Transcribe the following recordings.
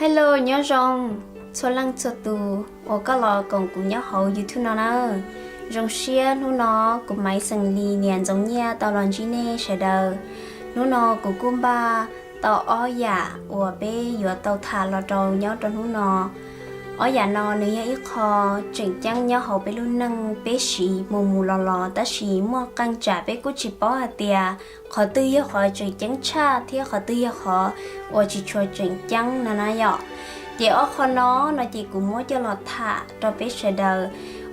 Hello, nyob zoo txhua leej txhua tus uas koj los koom kuv nyob hauv YouTube no na. Zoo siab hnub no kuv Maiv xeem Lis niam ntxoov nyiaj tau los ntsib nej sawv daws. Hnub no kuv kuj npaj tau ob yam uas peb yuav tau tham los rau nyob rau hnub no. Ob yam no nws yog ib qho tseem ceeb nyob hauv peb lub neej peb siv mus mus los los, tab sis muaj qee tsam peb kuj tsis paub hais tias qhov twg yog qhov tseem ceeb tshaj thiab qhov twg yog qhov uas tsis tshua tseem ceeb no na yom. Ces ob qho no no ces kuv muab coj los tham rau peb sawv daws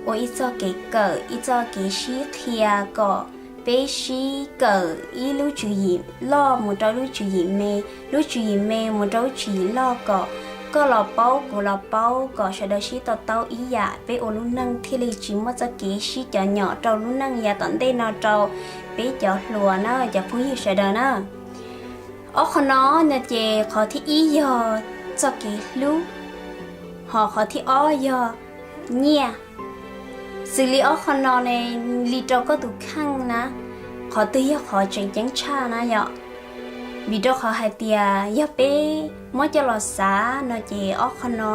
ua ib txoj kev kawm, ib txoj kev sib qhia kom peb sib kawm ib lub tswv yim loj mus rau lub tswv yim me, lub tswv yim me mus rau lub tswv yim loj, kom koj los paub kuv los paub, kom sawv daws sib to taub ib yam, peb ua lub neej thiaj li tsis muaj txoj kev sib cov nyom rau lub neej yav tom ntej no rau peb cov hluas na, cov phooj ywg sawv daws na. Ob qho no no ces qhov thib ib yog txoj kev hlub, ho qhov thib ob yog nyiaj. Xws li ob qho no ne, li rau koj tus kheej na, qhov twg yog qhov tseem ceeb tshaj na yom? Vim rau qhov hais tias yog peb muab coj los xav no ces ob qho no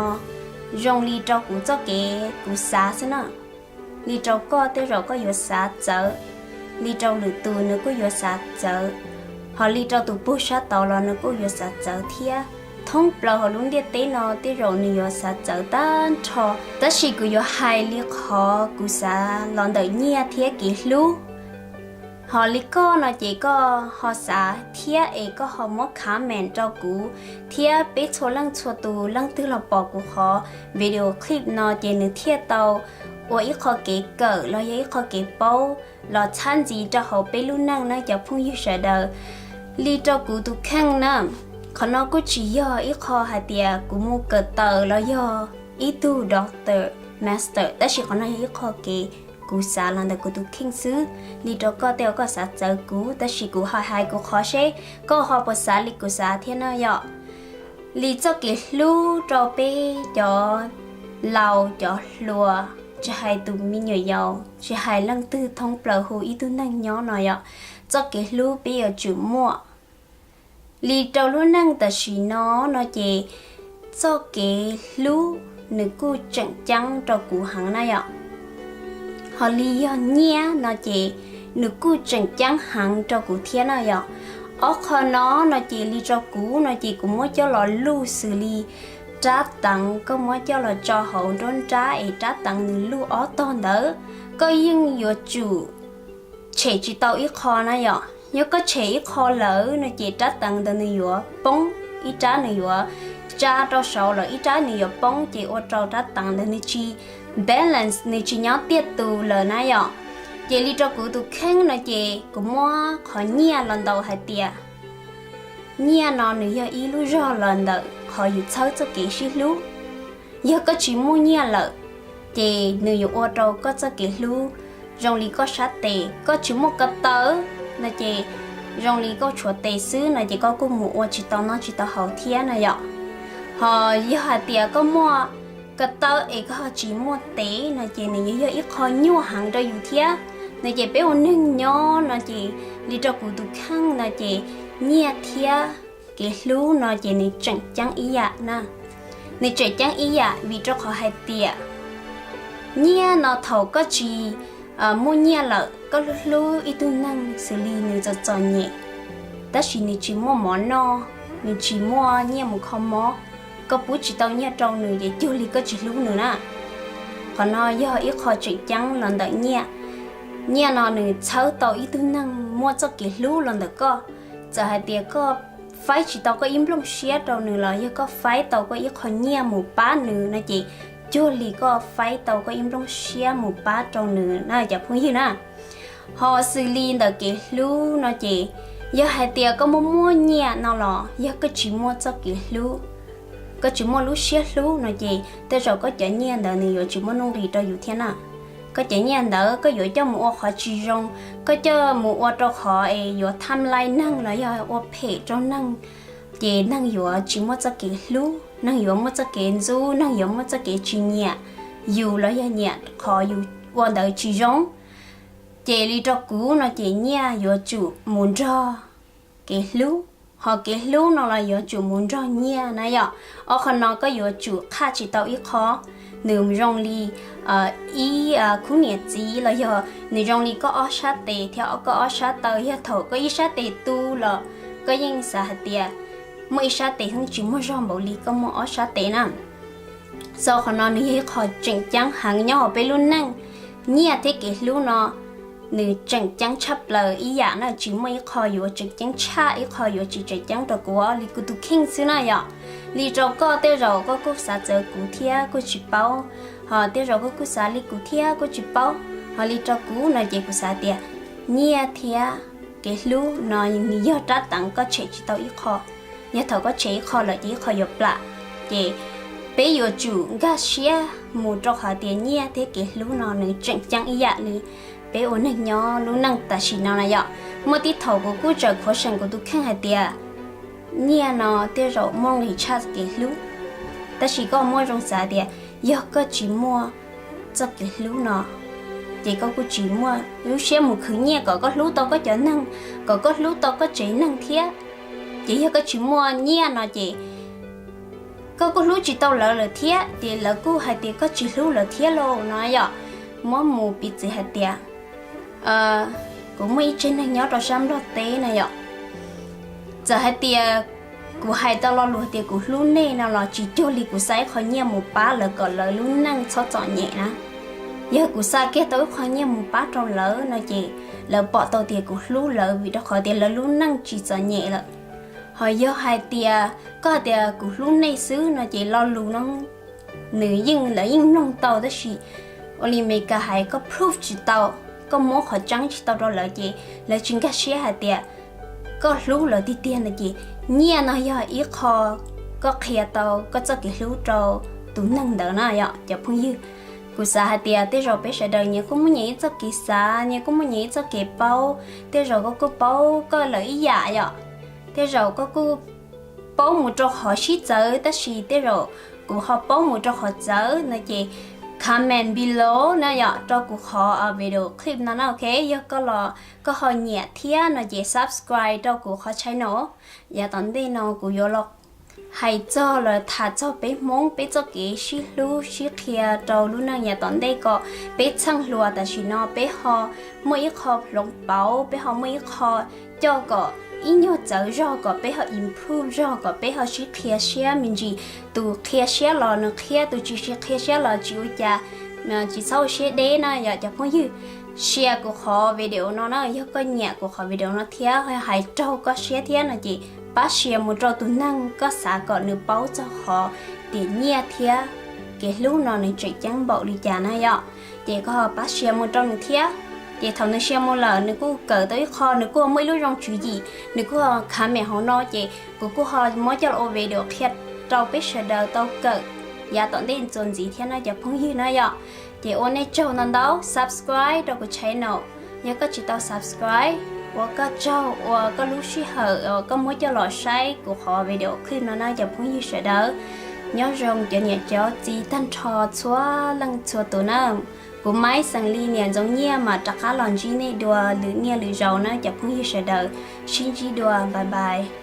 zoo li rau kuv txoj kev kuv xav xwb na. Li rau koj tej zaum koj yuav xav txawv, li rau lwm tus nws kuj yuav xav txawv, ho li rau tus puag sab tod los nws kuj yuav xav txawv thiab. Thoob plaws hauv lub ntiaj teb no tej zaum nws yuav xav txawv tag nrho, tab sis kuv yuav hais li qhov kuv xav los ntawm nyiaj thiab kev hlub. Ho li koj no ces koj ho xav thiab es koj ho muab comment rau kuv, thiab peb txhua leej txhua tus leej twg los pom kuv qhov video clip no ces nws thiaj tau ua ib qho kev kawm los yog ib qho kev paub los txhab ntxiv rau hauv peb lub neej na cov phooj ywg sawv daws. Li rau kuv tus kheej na, qhov no kuj tsis yog ib qho hais tias kuv mus kawm taws los yog ib tug doctor, master, tab sis qhov no yog ib qho kev kuv xav los ntawm kuv tus kheej xwb. Li rau koj tej zaum koj xav txawv kuv, tab sis kuv ho hais kuv qhov seb koj ho puas xav li kuv xav thiab na yom. Li txoj kev hlub rau peb cov laus cov hluas, tsis hais tus me nyuam yaus, tsis hais leej twg, thoob plaws hu ib tug neeg nyob no yom, txoj kev hlub peb yuav tsum muaj. Li rau lub neej tam sim no no ces txoj kev hlub nws kuj tseem ceeb rau kuv heev na yom. Ho li yog nyiaj no ces nws kuj tseem ceeb heev rau kuv thiab na yom. Ob qho no no ces li rau kuv no ces kuv muab coj los luj xws li rab teev, koj muab coj los tso hauv nruab nrab es rab teev nws luj ob tog ntawd, koj yeej yuav tsum tshem tsis tau ib qho na yom. Yog koj tshem ib qho lawm no ces rab teev ntawd nws yuav poob, ib rab nws yuav tsa rau saud los ib rab nws yuav poob ces ua rau rab teev ntawd nws tsis balance, nws tsis nyob tiaj tus lawm na yom. Ces li rau kuv tus kheej no ces kuv muab qhov nyiaj los ntaus hais tias nyiaj no nws yog ib lub zog los ntawm qhov yus txhawb txoj kev sib hlub. Yog koj tsis muaj nyiaj lawm, ces nws yuav ua rau koj txoj kev hlub zoo li koj sab tes, koj tsis muaj ko taw no ces zoo li koj tshuav tes xwb no ces koj kuj mus ua tsis tau noj tsis tau haus thiab na yom. Ho yog hais tias koj muaj ko taw es koj ho tsis muaj tes no ces nws yuav yog ib qho nyuaj heev rau yus thiab. No ces peb ua neeg nyob no ces li rau kuv tus kheej no ces nyiaj thiab kev hlub no ces nws tseem ceeb ib yam na. Nws tseem ceeb ib yam vim rau qhov hais tias nyiaj no thaum koj tsis muaj nyiaj lawm, koj hlub hlub ib tug neeg xws li nws txom txom nyem, tab sis nws tsis muaj mov noj, nws tsis muaj nyiaj mus kho mob, koj pub tsis tau nyiaj rau nws ces cuag li koj tsis hlub nws na. Qhov no yog ib qho tseem ceeb los ntawm nyiaj. Nyiaj no nws txhawb tau ib tug neeg muaj txoj kev hlub los ntawm koj. Txawm hais tias koj faib tsis tau koj ib nplooj siab rau nws los yog koj faib tau koj ib qho nyiaj mus pab nws no ces cuag li koj faib tau koj ib nplooj siab mus pab rau nws na cov phooj ywg na. Ho xws li ntawm kev hlub no ces yog hais tias koj muaj muaj nyiaj no los yog koj tsis muaj txoj kev hlub, koj tsis muaj lub siab hlub no ces tej zaum koj cov nyiaj ntawd nws yuav tsis muaj nuj nqis rau yus thiab na. Koj cov nyiaj ntawd koj yuav coj mus ua qhov tsis zoo, koj coj mus ua rau qhov es yuav tham laij neeg los yog ua phem rau neeg, ces neeg yuav tsis muaj txoj kev hlub, neeg yuav muaj txoj kev ntxub, neeg yuav muaj txoj kev tsis nyiam yus los yog nyiam qhov yus ua ntawd tsis zoo. Ces li rau kuv no ces nyiaj yuav tsum mus nrog kev hlub. Ho kev hlub no los yuav tsum mus nrog nyiaj na yom. Ob qho no koj yuav tsum qhaj tsis tau ib qho. Nws zoo li ib khub niam txiv los yog nws zoo li koj ob sab tes thiab koj ob sab taw. Yog thaum koj ib sab tes tu los koj yeej xav hais tias muaj ib sab tes yeej tsis muaj zog npaum li koj muaj ob sab tes na. Xav qhov no nws yog ib qho tseem ceeb heev nyob hauv peb lub neej. Nyiaj thiab kev hlub no nws tseem ceeb tshaj plaws ib yam na, tsis muaj ib qho yuav tseem ceeb tshaj ib qho, yuav tsis tseem ceeb rau kuv li kuv tus kheej xwb na yom. Li rau koj tej zaum koj kuj xav txawv kuv thiab kuj tsis paub, ho tej zaum koj kuj xav li kuv thiab kuj tsis paub. Ho li rau kuv no ces kuv xav tias nyiaj thiab kev hlub no nws yog rab teev, koj tshem tsis tau ib qho. Yog thaum koj tshem ib qho lawm ces ib qho yuav plam. Ces peb yuav tsum nkag siab mus rau qhov tias nyiaj thiab kev hlub no nws tseem ceeb ib yam li peb ua neeg nyob lub neej tam sim no na yom. Muaj tib thaum kuv kuj tseem khuv xim kuv tus kheej hais tias nyiaj no tej zaum muaj nqis tshaj kev hlub. Tab sis koj muab zoo xav tias yog koj tsis muaj txoj kev hlub no ces koj kuj tsis muaj lub siab mus khwv nyiaj kom koj hlub tau koj cov neeg, kom koj hlub tau koj tsev neeg thiab. Ces yog koj tsis muaj nyiaj no ces koj kuj hlub tsis tau lawv lawm thiab, ces lawv kuj hais tias koj tsis hlub lawv thiab lauj no yom. Muab mus piv txwv hais tias kuv muaj ib tsev neeg nyob rau sab Nplog teb na yom. Txawm hais tias kuv hais tau lo lus tias kuv hlub nej no los tsis cuag li kuv xa ib qho nyiaj mus pab lawv kom lawv lub neej txhob txom nyem na. Yog kuv xa kiag tau ib qho nyiaj mus pab rau lawv no ces lawv pom tau tias kuv hlub lawv vim rau qhov tias lawv lub neej tsis txom nyem lawm. Ho yog hais tias koj hais tias kuv hlub nej xwb no ces lo lus no nws yeej, lawv yeej mloog tau tab sis ua li Meskas hais, koj proof tsis tau, koj muab qhov tseeb tsis tau rau lawv ces lawv tsis nkag siab hais tias koj hlub lawv tiag tiag no ces nyiaj no yog ib qho koj qhia tau koj txoj kev hlub rau tus neeg ntawd na yom cov phooj ywg. Kuv xav hais tias tej zaum peb sawv daws nyias kuj muaj nyias ib txoj kev xav, nyias kuj muaj nyias ib txoj kev paub. Tej zaum koj kuj paub koj lawm ib yam yom, tej zaum koj kuj paub mus rau qhov sib txawv tab sis tej zaum kuv ho paub mus rau qhov txawv no ces comment below na yom rau kuv qhov video clip no na ok. Yog koj los koj ho nyiam thiab no ces subscribe rau kuv qhov channel. Yav tom ntej no kuv yuav los hais txog los tham txog peb Hmoob peb txoj kev sib hlub sib qhia rau lub neej yav tom ntej kom peb txheej hluas tam sim no peb ho muaj ib qho hloov pauv, peb ho muaj ib qho coj kom ib nyuag txawv zog kom peb ho improve zog kom peb ho sib qhia siab me ntsis. Tus qhia siab los nws qhia, tus tsis qhia siab los tsis ua cas, tsis txhob ua siab deb na yom cov phooj ywg. Share kuv qhov video no na, yog koj nyiam kuv qhov video no thiab hais raug koj siab thiab no ces pab share mus rau tus neeg koj xav kom nws paub txog qhov tias nyiaj thiab kev hlub no nws tseem ceeb npaum li cas na yom. Ces koj pab share mus rau nws thiab. Ces thaum nws share mus lawm nws kuj kawm tau ib qho, nws kuj muaj ib lub zoo tswv yim, nws kuj comment hauv no ces kuv kuj ho muab coj los ua video qhia rau peb sawv daws tau kawm yav tom ntej txuas ntxiv thiab na cov phooj ywg na yom. Ces ua nej tsaug ntau ntau subscribe rau kuv channel. Yog koj tsis tau subscribe, ua koj tsaug ua koj lub sij hawm uas koj muab coj los saib kuv qhov video clip no na cov phooj ywg sawv daws. Nyob zoo cov niam cov txiv tag nrho txhua leej txhua tus na. Kuv Maiv Xeem Lis niam Ntxoov Nyiaj mam rov qab los ntsib nej dua lwm niaj lwm zaus na cov phooj ywg sawv daws. Sib ntsib dua, bye bye.